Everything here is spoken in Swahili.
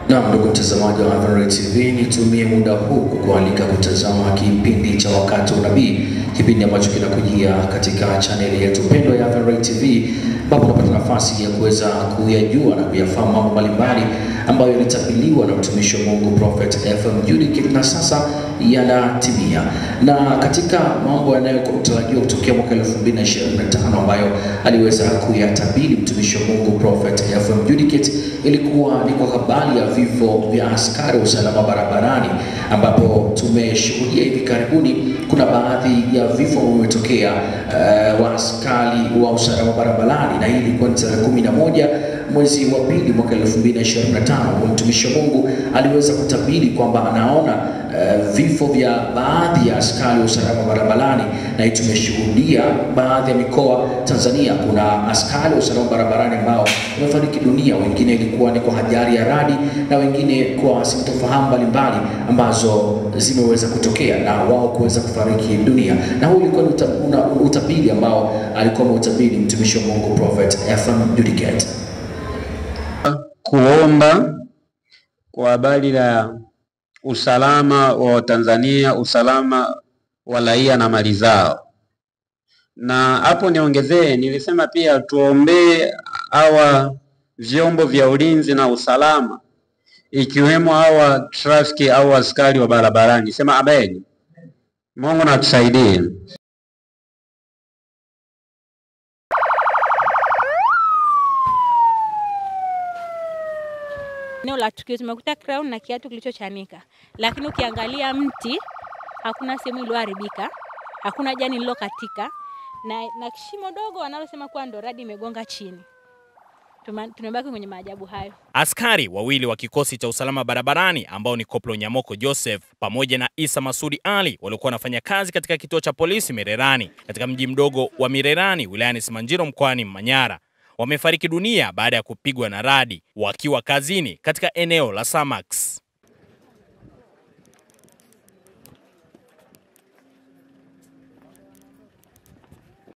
Na ndugu mtazamaji wa Urban Ray TV, nitumie muda huu kukualika kutazama kipindi cha Wakati wa Unabii, kipindi ambacho kinakujia katika chaneli yetu pendwa ya Urban Ray TV, ambapo unapata nafasi ya kuweza kuyajua na kuyafahamu mambo mbalimbali ambayo yalitabiliwa na mtumishi wa Mungu Prophet FM Judikate na sasa yanatimia. Na katika mambo yanayotarajiwa kutokea mwaka 2025 ambayo aliweza kuyatabiri mtumishi wa Mungu Prophet FM Judikate, ilikuwa ni kwa habari ya vifo vya askari usalama barabarani, ambapo tumeshuhudia hivi karibuni kuna baadhi ya vifo vimetokea wa askari wa usalama barabarani, na hii ilikuwa ni tarehe 11 mwezi wa pili mwaka 2025. Mtumishi wa Mungu aliweza kutabiri kwamba anaona vifo vya baadhi ya askari wa usalama barabarani, na tumeshuhudia baadhi ya mikoa Tanzania kuna askari wa usalama barabarani ambao wamefariki dunia, wengine ilikuwa ni kwa ajali ya radi na wengine kwa sintofahamu mbalimbali ambazo zimeweza kutokea na wao kuweza kufariki dunia. Na huu ulikuwa ni utabiri ambao alikuwa ameutabiri mtumishi wa Mungu Prophet FM Judikate. Kuomba kwa habari ya usalama wa Tanzania, usalama wa raia na mali zao. Na hapo niongezee, nilisema pia tuombee hawa vyombo vya ulinzi na usalama, ikiwemo hawa trafiki au askari wa barabarani. Sema amen. Mungu na atusaidie. Eneo la tukio tumekuta crown na kiatu kilichochanika, lakini ukiangalia mti hakuna sehemu iliyoharibika, hakuna jani lililokatika, na kishimo dogo wanalosema kuwa ndo radi imegonga chini. Tumebaki kwenye maajabu hayo. Askari wawili wa kikosi cha usalama barabarani ambao ni Koplo Nyamoko Joseph pamoja na Isa Masudi Ali walikuwa wanafanya kazi katika kituo cha polisi Mirerani katika mji mdogo wa Mirerani wilayani Simanjiro mkoani Manyara wamefariki dunia baada ya kupigwa na radi wakiwa kazini katika eneo la Samax.